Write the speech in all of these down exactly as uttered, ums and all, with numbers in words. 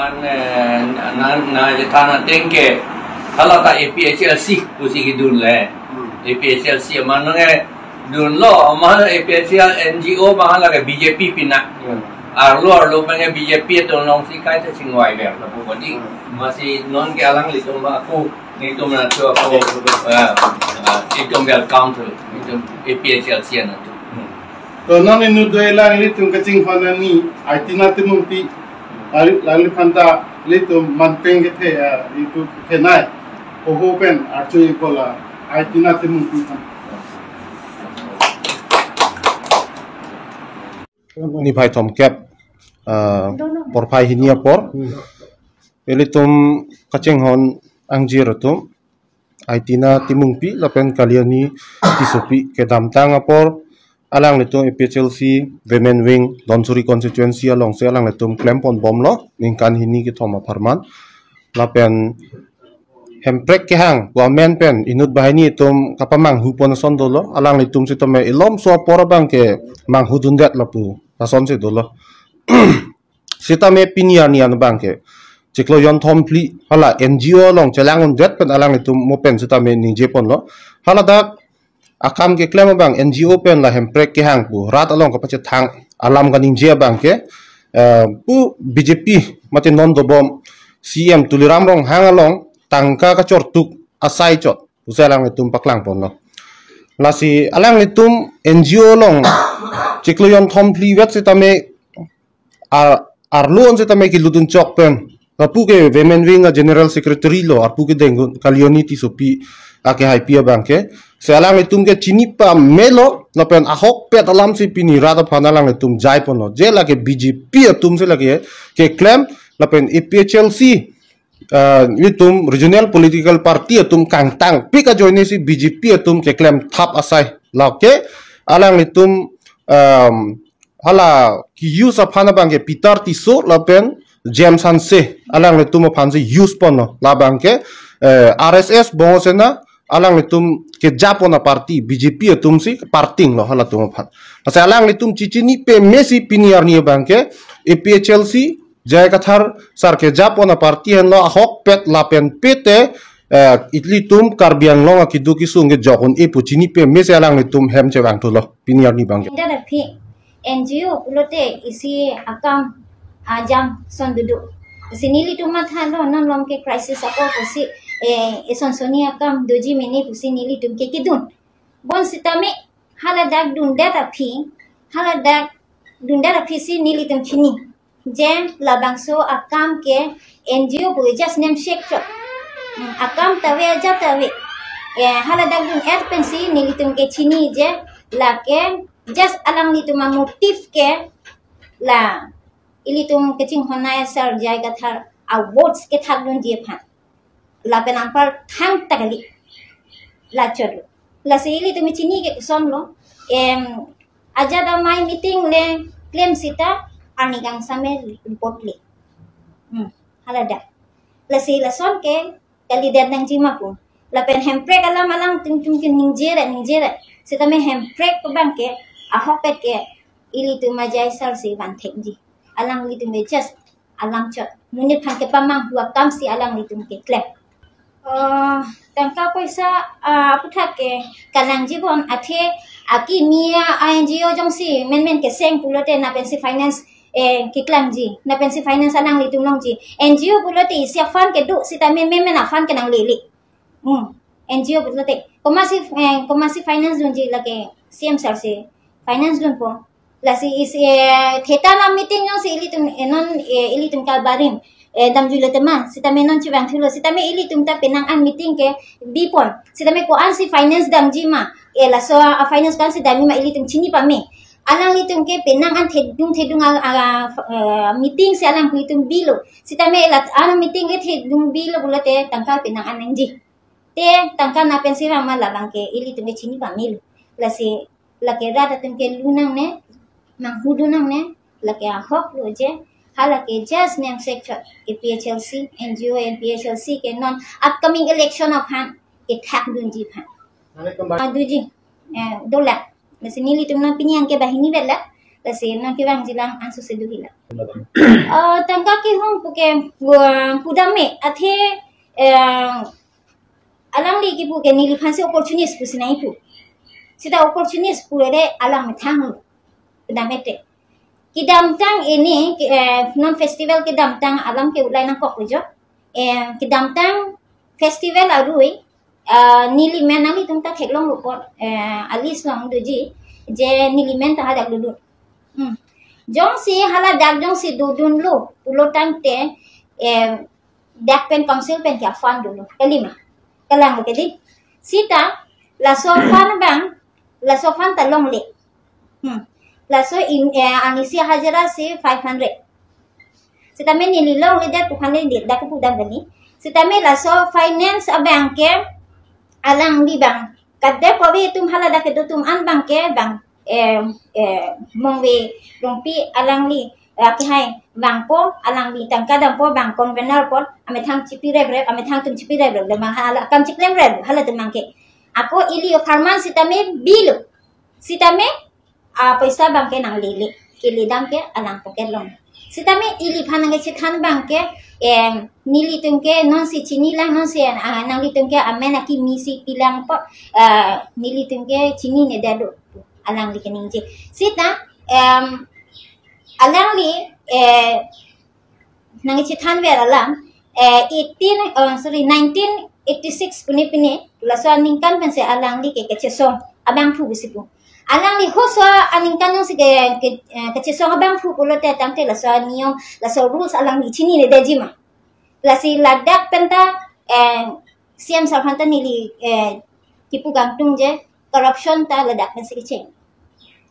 An, eh, na, na, na, jeta na tengke, hala ta A P H L C pusi kidun le. Hmm. A P H L C aman nang eh, dunlo, aman A P H L N G O aman hala ke B J P pina. Hmm. Arlo, arlo pen ke B J P atum alongsi kaita chingvai ber, lapu bodi. Hmm. Amatsi non ke alanglitum ba ako, nelitum nangthu ako, eh, eh, itum welcome to, itum A P H L C nangthu. Hmm. To non inut do-an alanglitum kachinghon ani, Aitina Timungpi, lali, lali aphanta ilitum manpeng kethe, ah, itum kethenei. Oho pen arju-ikpo la, Aitina Timungpi aphan. Niphai thomkep, ah, porphai hini apor. Ilitum kachinghon angjir atum. Aitina Timungpi lapen Kaliani Tissopi kedamtang apor alanglitum A P H L C Women Wing Dhansiri constituency alongsi alanglitum klempon bomlo ningkan hini kethom apharman. Lapen hemprek kehang pu amen pen inut banghini atum kapamanghu pon ason dolo, alanglitum sitame ilomso apor abang ke manghudundet lapu asonsi dolo. Sitame pini arni an abang ke chiklo jonthom phli hala N G O along chelang-undet pen alanglitum mo pen sitame ningje ponlo. Hala dak akam keklem abang N G O pen la hemprek kehang pu rat along kapachethang alam kaningje abang ke, eh, pu B J P mate non dobom C M Tuliram Ronghang along tangka kachortuk asai chot pusi alanglitum paklang ponlo. Lasi alanglitum N G O along chiklo jonthom phli vet sitame ar, arlo an sitame kelutdun chok pen, lapu ke Women Wing a General Secretary lo, arpu ke denggun Kaliani Tissopi akehaipi abang ke. Si alanglitum ke chini pamelo, lapen ahokpet alamsi pini rat aphan alanglitum jai ponlo. Je lake B J P atumsi lake keklem, lapen A P H L C, ah, ilitum regional political party atum kangtangpik ajoinesi B J P atum keklem thap asai. Lake alanglitum, um, hala ke-use aphan abang ke Peter Tisso lapen James Hanse alanglitum aphansi use ponlo. Labang ke, eh, R S S Bongosena alanglitum keja pon aparty, B J P atumsi parting lo halatum aphan. Lasi alanglitum chechini pamesi pini arni abang ke A P H L C J I Kathar sar keja pon aparty henlo, ahokpet lapen pete, eh, ilitum Karbi Anglong akeduk kesung kejok un-e pu chini pamesi alanglitum hem chevangthulo pini arni abang ke. Dada phi, N G O pulote isi akam ajam son dodok. Si nelitum mathalo non lom ke crisis ako pusi, eh, ison soni akam doji mene pusi nelitum ke kedun. Bonsitame hala dak dundet aphi, hala dak dundet aphisi nelitum chini. Je labangso akam ke N G O pu just name shek chot. Hmm, akam ta ave, ajat ta ave. Eh, hala dak dun-et pensi nelitum ke chini je lake just alanglitum amotive ke la ilitum kachinghon asar J I Kathar a-votes kethakdunji aphan. Lapen anpar thangta kali. La chot lo. Lasi ilitum chini ke kosonlo. Em, ajat amei meeting le klem sita arni kangsam me report le. Hmm, hala dak. Lasi lason ke kalidet nangji ma pu. Lapen hemprek alam alangtum tum ke ningje ra, ningje ra. Sitame hemprek abang ke ahokpet ke ilitum ajai sarsi van thekji. Alanglitum just alam chot. Monit aphan kepamanghu akamsi alanglitum keklem. Oh, tangka poisa, ah, aphuthak ke kalangji bon, athe akimi a-N G O jongsi menmen keseng pulote lapensi finance, eh, keklangji, lapensi finance alanglitum longji. N G O pulote isi a-fund kedo sitame menmen a-fund ke nanglele. Hmm. N G O pulote komatsi, eh, komatsi finance dunji, lake C M sir si finance dunpo. Lasi isi, eh, theta na meeting jongsi ilitum, eh, non, eh, ilitum kabarim, eh, damjulo tema, sitame non chevangthulo, sitame ilitum ta penang an meeting ke bipon, sitame ko-ansi finance damji ma, eh, laso a-finance ko-ansi damji ma ilitum chini pame. Alanglitum ke penang an thedung thedung a, a, eh, meeting si alanglitum bilo. Sitame la an meeting ke thedung bilo pulote tangka penang an nangji. Te tangka lapensi vang ma, labang ke ilitum ke chini pamelo. Lasi lake rat atum ke lu nangne, manghudun nangne, lake ahok lo je, hala ke just name shek chot, A P H L C, N G O, A P H L C ke non upcoming election aphan kethakdunji aphan. Ane kembali. Ah, doji, eh, dolang. Lasi nelitum non pini abang ke banghini vet la. Lasi nangkevangji lang anso si do hila. Eh, tangka kehong puke, eh, pudam me, athe, eh, alangli kipu ke neliphan si opportunist pusi nangpu. Seta opportunist pule alang methang pudam mete. Kedamtang ini, ke, eh, non festival kedamtang alam ke ulai nangkok jo. Eh, kedamtang festival arui, eh, neli men nanglitum ta theklonglo apot, eh, a-list along doji, je neli men ta hadak dodun. Hmm. Jongsi haladak jongsi dodunlo pulo tangte, eh, dak pen council pen ke a-fund dolo. Kalima. Kalang ke di. Seta, laso fund abang, laso fund ta longle. Hmm. Laso in, eh, arnisi hajira si five hundred. Sitame neli longledet pu aphan neli dak pudam bani. Sitame laso finance abang ke alangli abang. Kade kopi atum haladak kedo atum an abang ke abang, eh, eh, Mongve Rongpi alangli, eh, kehai vangpo, alangli tangka dampo, abang convener apot, amethang chipi rep rep, amethang atum chipi rep rep, abang hala kam chiklem rep, halatum abang ke. Ako ili apharman sitame bilo. Sitame, ah, paisa abang ke nanglele. Kele dam ke alang pocket along. Sitame iliphan nangkechethan abang ke, em, nelitum ke nonsi chinilang, nonsi, ah, nanglitum ke amen akimi si pilang apot, ah, nelitum ke chininedetlo, alangli keningje. Seta, em, alangli, eh, nangkechethanver alam, eh, eighteen, oh, sorry, nineteen eighty-six pini pini, laso aningkan pensi alangli ke kachesong abangphu pusi pu. Alangli halaso aningkan jongsi ke, ke, eh, kachesong abangphu pulote tangte laso aniyom, laso rules alangli chininedetji ma. Lasi ladak pen ta, eh, C M sir aphan ta neli, eh, kipu kangtung je, corruption ta ladak pensi kecheng.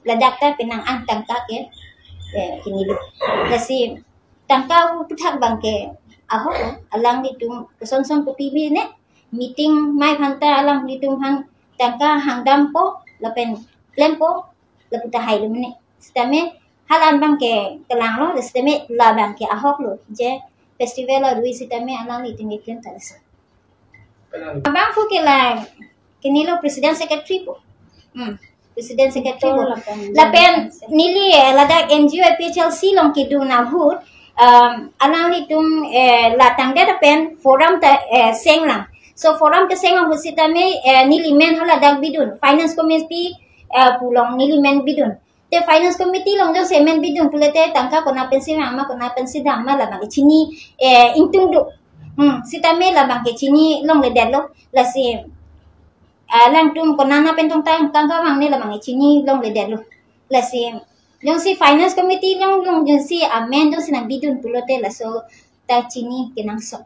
Ladak ta penang an tangka ke, eh, kinilo. Lasi tangka aputhak abang ke ahok lo, alanglitum kosonson kopi mene, meeting mai aphan ta alanglitum aphan tangka hangdampo, lapen klempo, lapu ta hailo mene. Sitame hala abang ke kelanglo, sitame la abang ke ahok lo, je festival arui sitame alanglitum keklem ta laso. Abangphu ke la, kinilo president secretary po. Hmm. President secretary po. Lapen neli, eh, ladak N G O A P H L C along kedun ahut, um, alanglitum, eh, la tangdet pen forum ta, eh, senglang. So forum kesenglang ahut sitame, eh, neli men haladak bidun. Finance committee, eh, pu along neli men bidun. Te finance committee along jongsi men bidun pulote tangka kona pensi vang ma, kona pensi dam ma labang chini, eh, ingtung do. Hmm, sitame labang ke chini longledetlo. Lasi, ah, alangtum kona na pen tong tangka vangne labang chini longledetlo. Lasi, jongsi finance committee along, along jongsi amen jongsi nangbidun pulote laso ta chini kenangsot.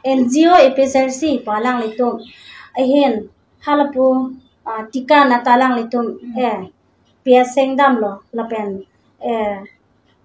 N G O A P H L C pu alanglitum ahin halapu, ah, tika na ta alanglitum, eh, P S sengdamlo lapen, eh,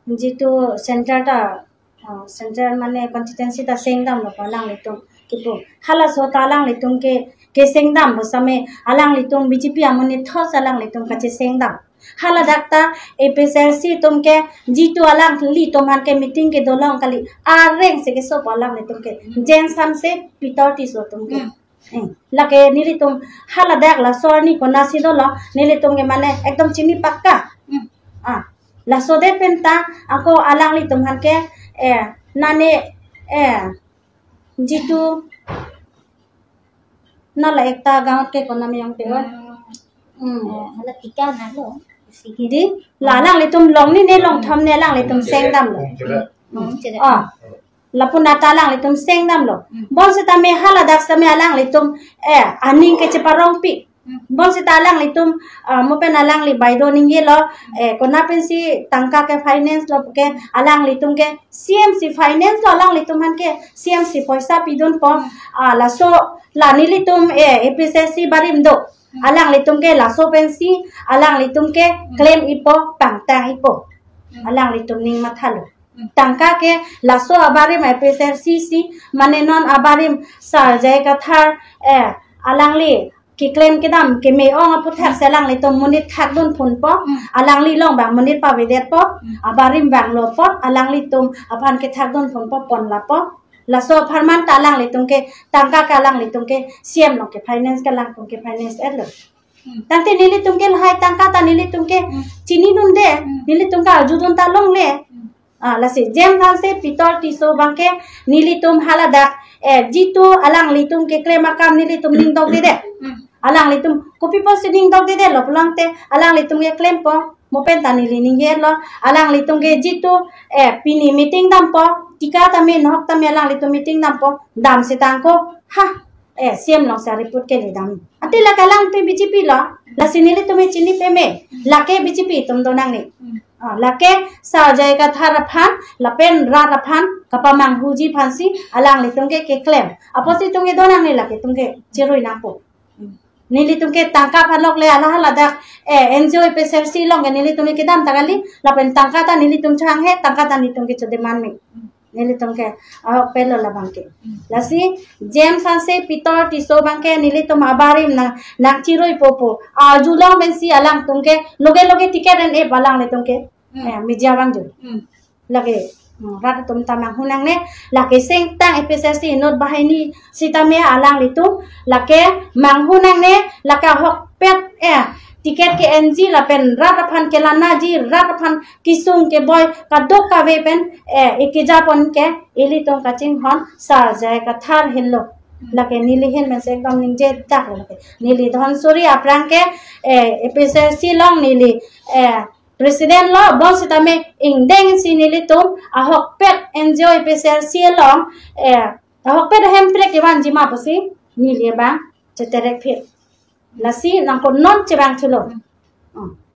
jitu center ta, ah, center mane constituency ta sengdamlo pu alanglitum kipu. Halaso ta alanglitum ke, kesengdam pu sitame alanglitum B J P amonit thos alanglitum kachesengdam. Haladak ta A P H L C atum ke jitu alanglitum aphan ke meeting kedo long kali areng si keso pu alanglitum ke. Jensan si pitor tiso atum ke. Hmm. Hmm. Lake nelitum haladak laso arni konatsi dolo, nelitum ke mane ekdom chini pakka. Hmm. Ah, laso det pen ta ako alanglitum aphan ke, eh, nane, eh, jitu nala ekta gaon ke kona meyong pe wan. Hmm. Hmm. Eh, hala tika na lo. Sigi. Di, la alanglitum long ni ne long tham ne alanglitum sengdamlo. Hmm, chere. Ah. Lapu na ta alanglitum sengdamlo. Hmm. Bonsitame haladak sitame alanglitum, eh, aning ke cheparongpi. Hmm. Bonsita alanglitum, ah, mo pen alangli baido ningjelo, eh, kona pensi tangka ke finance lo ke alanglitum ke C M si finance lo alanglitum aphan ke C M si poisa pidunpo, ah, laso la nelitum, eh, A P H L C barim do. Hmm. Alanglitum ke laso pensi, alanglitum ke claim ipo, pangtang ipo. Hmm. Alanglitum ning mathalo. Hmm. Tangka ke laso abarim A P H L C si, mane non abarim Sar J I Kathar, eh, alangli keklem kedam keme-ong aputhak si alanglitum monit thakdun phunpo, hmm, alangli along abang monit pavedetpo, hmm, abarim vanglopo, alanglitum aphan kethakdun phunpo ponlapo. Laso apharman ta alanglitum ke tangka ke alanglitum ke C M along ke finance ke alangtum ke finance-etlo. Hmm. Tangte nelitum ke lahai tangka ta nelitum ke Hmm. chinidunde, Hmm. nelitum ke arjudun ta longle. Hmm. Ah, lasi James Hanse, Peter Tisso abangke nelitum haladak, eh, jitu alanglitum keklem akam nelitum ningdokdedet. Hmm. Alanglitum kopi pusi ningdokdedetlo pulangte alanglitum keklempo, mo pen ta neli ningjelo, alanglitum ke jitu, eh, pini meeting dampo, tika tame nohok tame alanglitum meeting dampo, dam setangko, ha, eh, C M alongsi report kele dam. Ante lake alang pen B J P lo, lasi nelitum chini peme, lake B J P atum donangne. Hmm. Ah, lake Sir J I Kathar aphan, lapen rat aphan, kapamanghuji aphansi, alanglitum ke keklem. Apotsi itum ke donangne lake itum ke chirui nangpo. Hmm. Nelitum ke tangka aphan lokle hala haladak, eh, N G O A P H L C along ke nelitum ke kedam ta kali, lapen tangka ta nelitum chehanghe, tangka ta nelitum ke chodemand me. Hmm. Nelitum ke, ahokpetlo labangke. Hmm. Lasi, James Hanse, Peter Tisso abangke nelitum abarim nang, nangchiruipo pu. Arjulong pensi alangtum ke, loge loge ticket en-e alanglitum ke. Hmm. Eh, media abang ju. Hmm. Lake, hmm, rat atum ta manghunangne, lake sengtang A P H L C inut banghini sitame alanglitum, lake manghunangne, lake ahokpet, eh, ticket ke-enji lapen rat aphan kelanaji, rat aphan kesung keboi kadokave pen, eh, ikejapon ke ilitum kachinghon Sir J I Kathar henlo. Lake neli ahin pensi ekdom ningjedak lake. Neli Dhansiri aphrang ke, eh, A P H L C along neli, eh, president lo, bonsitame ingdengsi nelitum ahokpet N G O A P H L C along, eh, ahokpet ahemprek kevanji ma pusi neli abang cheterek phir. Lasi nangkok non chevangthulo. Hmm.